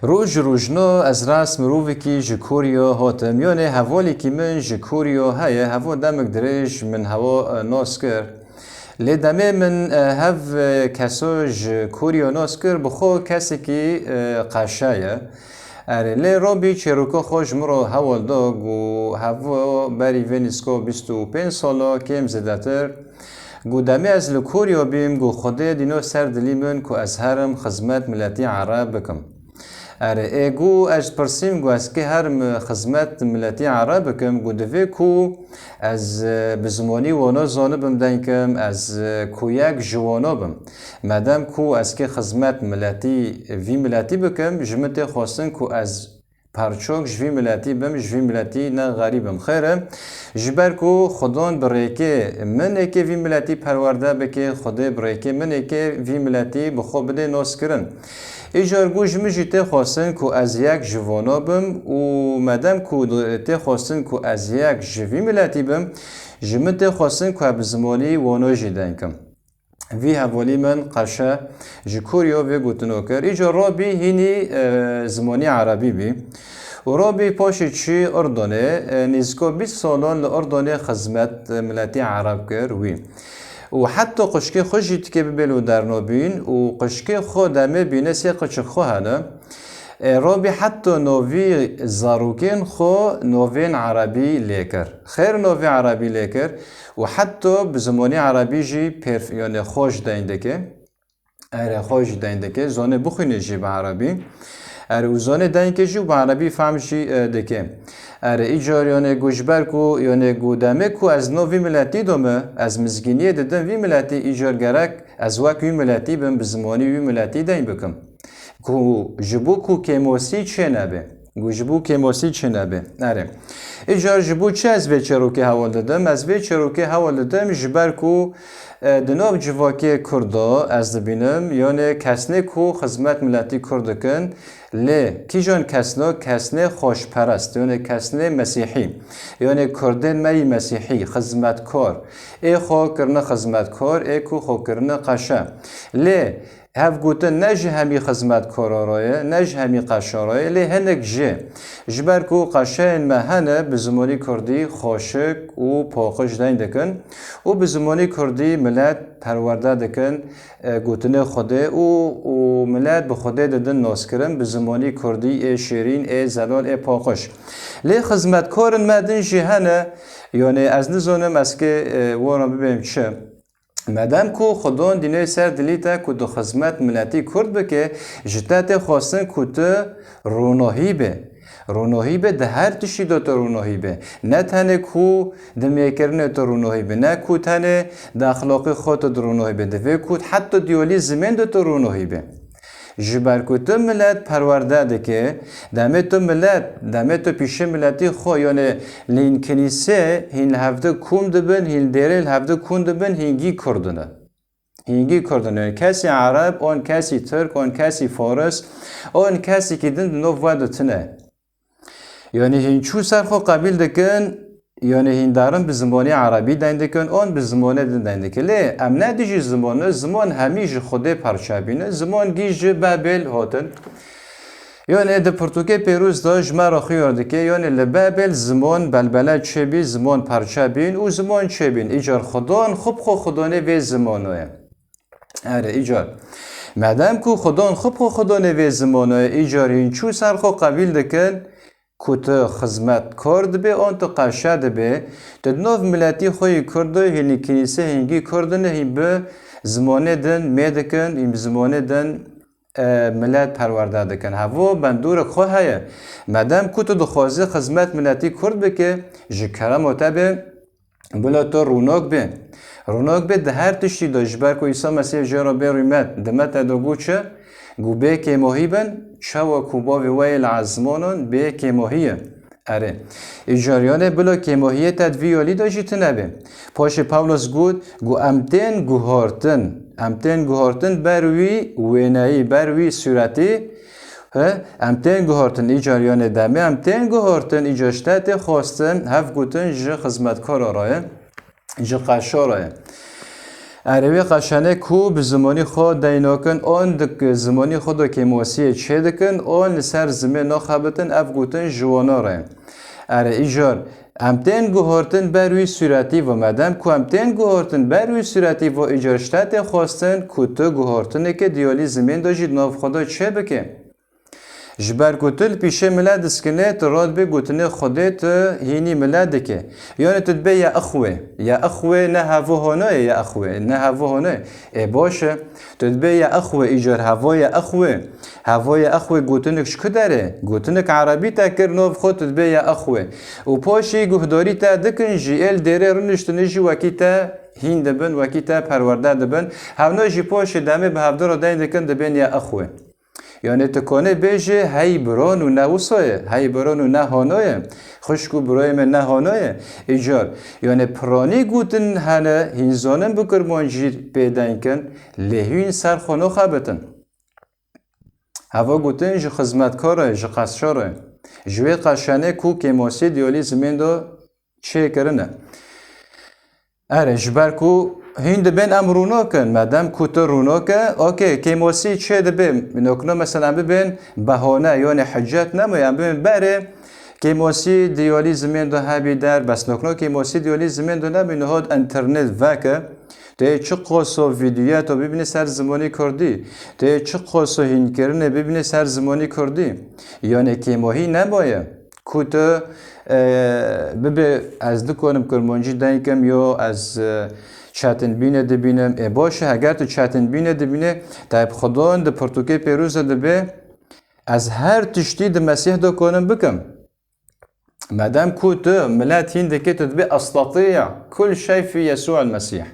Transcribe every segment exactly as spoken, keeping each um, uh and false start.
Roj rojno ez rast mirovekî ji Koriyo hatim, yonê hevalekî min ji Koriyo heye, hevo demek dirêj min hewa, e, nas kir. Lê demê min, e, hev, e, keso ji Koriyo nas kir, bi xwe kesekî, e, qeşa ye. Erê, lê Robî çêroka xwe ji min re heval da, got hevo berî vê nîsko bîst û pênc sala kêm zêdetir. Got demê ez li Koriyo bîm, got Xwedê dîno ser dilî min ku ez herim xizmet miletî Ereb bikim. Erê, ê got ez pirsîm, got ez kê herim xizmet miletî Ereb bikim, got divê ku ez, e, bi zimanî wana zanibim deng kim, ez, e, ku yek ji wana bim. Madem ku ez kê xizmet miletî, vî miletî bikim, ji min tê xwestin ku ez perçok ji vî miletî bim, ji vî miletî ne xerîb im. Xêr e, ji ber ku Xwedon bi rêkê min êkê vî miletî perwerde bike, Xwedê bi rêkê min êkê vî miletî bi xwe bide naskirin. Îcar got ji min jî tê xwestin ku ez yek ji vana bim û madem ku tê xwestin ku ez yek ji vî miletî bim, ji min tê xwestin ku ez bi zimanî wano jî deng kim. Vî hevalî min qeşe ji Koriyo vê gotino kir. Îcar Robî hînî, e, zimanî Erebî bî. Û Robî paşê çû Urdunê, e, nîzko bîst salan li Urdunê xizmet, e, miletî Ereb kir wî. Û heta qişkê xwe jî tikê bibê li dernabîn û qişkê xwe demê bîne sê qişik xwe hene. E, Robî heta novî zarokên xwe novên Erebî lê kir. Xêr novê Erebî lê kir û heta bi zimanî Erebî jî pêr, yanê xwe jî deyn dike. Erê, xwe jî deyn dike. Zonê bixwîne jî bi Erebî. Erê, û zonê deyn ke jî û bi Erebî fehm jî, e, dike. Erê, îcar yanê got ji ber ku, yanê got demê ku ez novî miletî dome, ez mizgîniyê didim vî miletî, îcar gerek ez wek wî miletî bim, bi zimanî wî miletî deyn bikim. Ku ji bo ku kêmosî çê nebe. Ku ji bo kêmosî çê nebe. Erê. Îcar ji bo çi ez vê çêrokê hewl didim? Ez vê çêrokê hewl didim ji ber ku, e, di nav civakê Kurd de ez dibînim, yanê kesnê ku xizmet miletî Kurd dikin, lê kîjan kesno? Kesnê xweşperest, yanê kesnê mesîhî, yanê Kurdên me yî mesîhî, xizmetkar, ê xwe kirine xizmetkar, ê ku xwe kirine qeşe. Lê Hev gotin ne ji hemî xizmetkara re ye, ne ji hemî qeşa re ye, lê hinek jê. Ji ber ku qeşeyên me hene bi zimanî kurdî xweşik û paqij deyn dikin û bi zimanî kurdî milet perwerde dikin, e, gotinê Xwedê û, û milet bi Xwedê didin naskirin bi zimanî kurdî ê şêrîn, ê zelal, ê paqij. Lê xizmetkarên me din jî hene, yanê ez nizanim ez kê, e, wan re bibêm çi. Madem ku Xwedon dînê ser dilî te ku tu xizmet miletî Kurd bike, ji te tê xwestin ku tu rûnohî be. Rûnohî be, di her tiştî de tu rûnohî be. Ne tenê ku di mêkirinê tu rûnohî be, ne ku tenê di exlaqê xwe tu di rûnohî be. Divê ku heta di yolî zimên de tu rûnohî be. Ji ber ku tu milet perwerde dike, demê tu milet, demê tu pîşê miletî xwe, yanê li hîn kinîsê hîn li hevdi kom dibin, hîn dêrê li hevdi kom dibin, hîngî Kurd in. Hîngî Kurd in. Yanê kesî Ereb, an kesî Tirk, an kesî Faris, an kesekî din di nav we de tune. Yanî hîn çû ser xwe qebîl dikin, yanî hîn darin bi zimanê Erebî deyn dikin, an bi zimanê din deyn dikin. Lê em ne dijî ziman ne, ziman hemî ji Xwedê parçe bîne. Ziman gî ji Bebêl hatin. Yanî di pirtûkê pêroz de ji me re xiyar dike, yanî li Bebêl ziman belbele çêbî, ziman parçe bîn û ziman çêbîn. Îcar Xwedon xwe bi xwe Xwedonê vê zimano ye. Erê, îcar. Madem ku Xwedon xwe bi xwe Xwedonê vê zimano ye, îcar hîn çû ser xwe qebîl dikin, ku tu xizmetkar dibê, an tu qeşe dibê, tu di nav miletî xwe yî Kurd de, hînî kinîsê hîngî Kurd in, hîn bi zimanê din mê dikin, hîn bi zimanê din, e, milet perwerde dikin. Hevo bendorek xwe heye. Madem ku tu dixwazî xizmet miletî Kurd bike, ji kerema te be, Bila tu rûnak bê. Rûnak bê di her tiştî de, ji ber ku Îsa Mesîh jê re bê rûmet, di Mete de got çi? Got bê kêmohî bin, çawa ku bavê we yê li ezmanan bê kêmohî ye. Erê. Îcar yanê bila kêmohiyê te di vî yolî de jî tune bê. Paşê Pawlos got, got em tên guhartin. Em tên guhartin ber wî wêneyî, ber wî sûretî, He, em tên guhartin, îcar yanê demê em tên guhartin, îcar ji te tê xwestin, hev gotin ji xizmetkara re ye, ji qeşa re ye. Erê, wê qeşanê ku bi zimanî xwe deynokin, on di zimanî xwe de kêmosiyê çê dikin, on li ser zimê naxebitin, ev gotin ji wana re. Erê, îcar, em tên guhartin ber wî sûretî ve, madem ku em tên guhartin ber wî sûretî ve, îcar ji te tê xwestin ku tu guhartineke diyalî zimên de jî di nav xwe de çê bike. Ji ber ku tu li pîşê milet diskine, tu radibê gotinê Xwedê tu hînî milet dike. Yanî tu dibê ya ixwê. Ya ixwê ne hevo hanoye, ya ixwê, ne hevo hanoye. Ê baş e. Tu dibê ya ixwê, îcar hevo ya ixwê. Hevo ya ixwê gotinik ji ku derê? Gotinik erebî te kir, nav xwe tu dibê ya ixwê. Û paşî guhdarî te dikin jî, ê li dêrê riniştine jî wekî te hîn dibin, wekî te perwerde dibin. Hevno jî paşê demê bi hevdira deyn dikin, dibên ya ixwê. Yanê tu kanê bêjê hey biran û ne wisa ye, hey biran û ne hano ye, xwişk û birayê me ne hano ye. Îcar, yanê piranî gotin hene, hîn zanin bi kirmancî pê deng kin, lê hîn ser xwe naxebitin. Heva gotin ji xizmetkar e, ji qeşar e. Ji wê qeşanê ku kêmosî diyalî zimên de çêkirine. Erê, ji ber ku hîn dibên em rûno kin, madem ku tu rûno ke, okê, kêmosî çê dibe, nokno mesela em bibên behane, yanî hicet nemaye, em bibên berê, kêmosî diyalî zimên de hebî der, bes nokno kêmosî diyalî zimên de nebî, niha internet veke, tê çi qoso vîdyoya to bibînî ser zimanî kurdî, tê çi qoso hînkirinê bibînî ser zimanî kurdî, yanî kêmohî nemaye. Ku tu, e, bibê ez dikonim kirmancî deng kim yo ez, e, çetinbîne dibînim. Ê baş e, heger tu çetinbîne dibîne, Tayyip Xudon di pirtûkê pêrûz de dibê, ez her tiştî di Mesîh de konim bikim. Madem ku tu milet hîn dikê, tu dibê estatiya kul şey fî Yesû el Mesîh.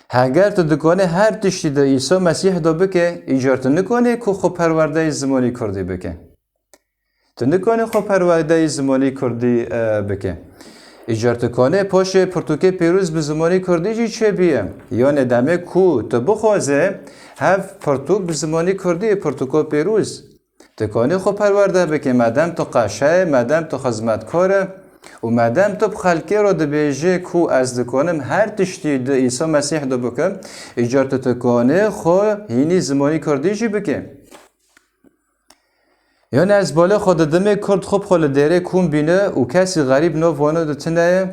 Heger tu dikanî her tiştî di Îsa Mesîh de bike, îcar tu nikanî ku xwe perwerdeyê zimanî kurdî bike. Tu nikanî xwe perwerdeyê zimanî kurdî, e, bike. Îcar tu kanê paşê pirtûkê pêrûz bi zimanî kurdî jî çêbiye. Yanê demê ku tu bixwaze, hev pirtûk bi zimanî kurdî, pirtûka pêrûz. Tu kanî xwe perwerde bike, madem tu qeşe ye, madem tu xizmetkar e û madem tu bi xelkê re dibêje ku ez dikanim her tiştî di Îsa Mesîh de bikim, îcar tu dikanî xwe hînî zimanî kurdî jî bike. Yanî ez balê xwe didimê kurd xwe bi xwe li dêrê kom bîne û kesî xerîb nav wana de tune ye,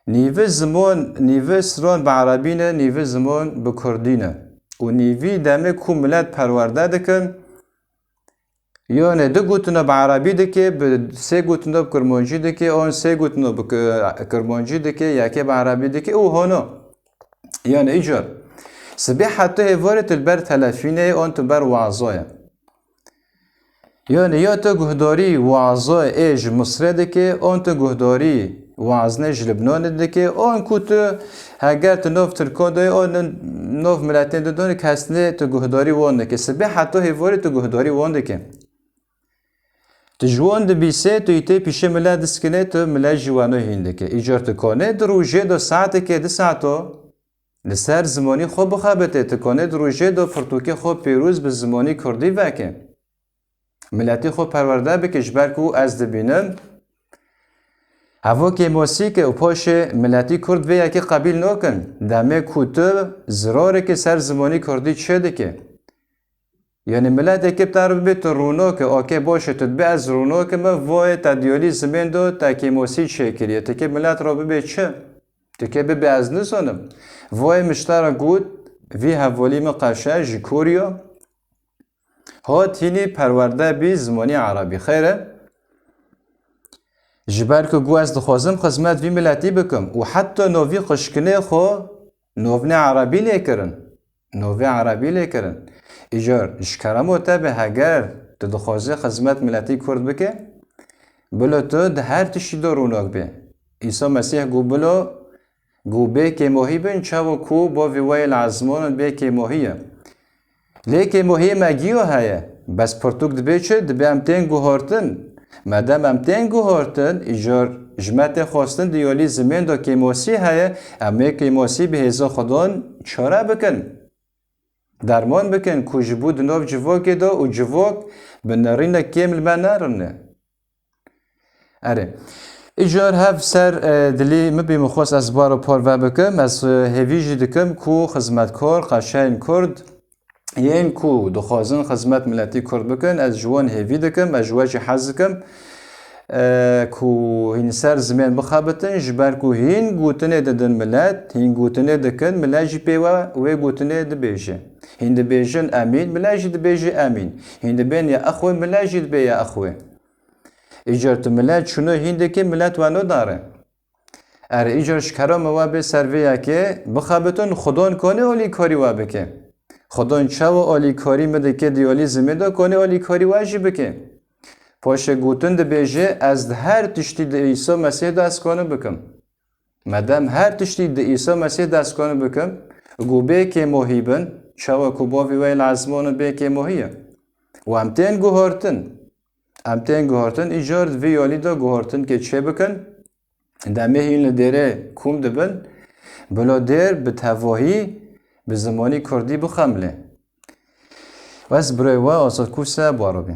nîvi ziman, nîvi stran bi erebî ne, nîvi ziman bi kurdî ne. Û nîvî demê ku milet perwerde dikin, Yanê du gotina bi erebî dike, bi sê gotina bi kirmancî dike, an sê gotina bi ki-, kirmancî dike, yekê bi erebî dike û hano. Yanê îcar. Sibê heta hêvarê tu li ber telefînê ye, an tu ber waza ye. Yanê ya tu guhdarî waza ê ji Misrê dike, an tu guhdarî wazne ji Libnanê dike, an ku tu heger tu nav Tirkan de, an nav miletên di donê kesnê tu guhdarî wan dike. Sibê heta hêvarê tu guhdarî wan dike. Tu ji wan dibîsê, tu yî tê pîşê milet diskine, tu milet jî weno hîn dike. Îcar tu kanê di rojê de saeteke, di saeto li ser zimanî xwe bixebitê, tu kanê di rojê de pirtûkê xwe pêrûz bi zimanî kurdî veke. Miletî xwe perwerde bike, ji ber ku ez dibînim, hevokê mosîke û paşê miletî kurd vê yekê qebîl nakin. Demê ku tu zirareke ser zimanî kurdî çê dike. Yanî mileteke bi te re bibê tu rûnoke, okê, baş e, tu dibê ez rûnoke me, voyê te diyolî zimên do te kêmosî çêkiriye. Tu kê milet re bibê çi? Tu kê bibê ez nizanim. Voyê min ji te re got, vî hevalî min qeşe ji Koriya. Hat hînî perwerde bî zimanî erebî. Xêr e? Ji ber ku got ez dixwazim xizmet vî miletî bikim û heta novî xişkinê xwe novnê erebî lê kirin. Novê erebî lê kirin. Îcar, ji keremo te be, heger tu dixwazî xizmet miletî kurd bike, bilo tu di her tiştî de rûnak bê. Îsa Mesîh got, bilo, got bê kêmohî bin, çawa ku bavê we yê li ezmanan bê kêmohî ye. Lê kêmohiyê me giyo heye. Bes pirtûk dibê çi? Dibê em tên guhartin. Madem em tên guhartin, îcar ji me tê xwestin di yolî zimên de kêmosî heye, em ê kêmosî bi hêza Xudan çare bikin. Derman bikin ku ji bo di nav civakê de û civak bi nerînek kêm li me nerine. Erê. Îcar hev ser e, dilî min bî, min xwest ez baro parve bikim. Ez e, hêvî jî dikim ku xizmetkar, qeşeyên Kurd yên ku dixwazin xizmet miletî Kurd bikin, ez ji wan hêvî dikim, ez ji we jî hez dikim e, ku hîn ser zimên bixebitin, ji ber ku hîn gotinê didin milet, hîn gotinê dikin, milet jî pê we wê gotinê dibêje. Hîn dibêjin emîn, milet jî dibêje emîn. Hîn dibên ya exwê, milet jî dibê ya exwê. Îcar tu milet çûno hîn dikî, milet we nodare. Er îcar ji kerema we bê ser vê yekê bixebitin, Xwedon konê alîkarî we bike. Xwedon çawa alîkarî min dike di alî zimê de, konê alîkarî we jî bike. Paşê gotin dibêje, ez di her tiştî di Îsa Mesîh de ez kane bikim. Medem her tiştî di Îsa Mesîh de ez kane bikim, ku bê kêmohî bin, çawa ku bavê we yê li ezmanan bê kêmohî ye. Û em tên guhartin. Em tên guhartin, îcar di vî alî de guhartinkê çêbikin. Demê hîn li dêrê kom dibin, bila dêr bi tevahî, bi zimanî kurdî bixemilê. Ez birayê we Azad Kûse, bi we re bî.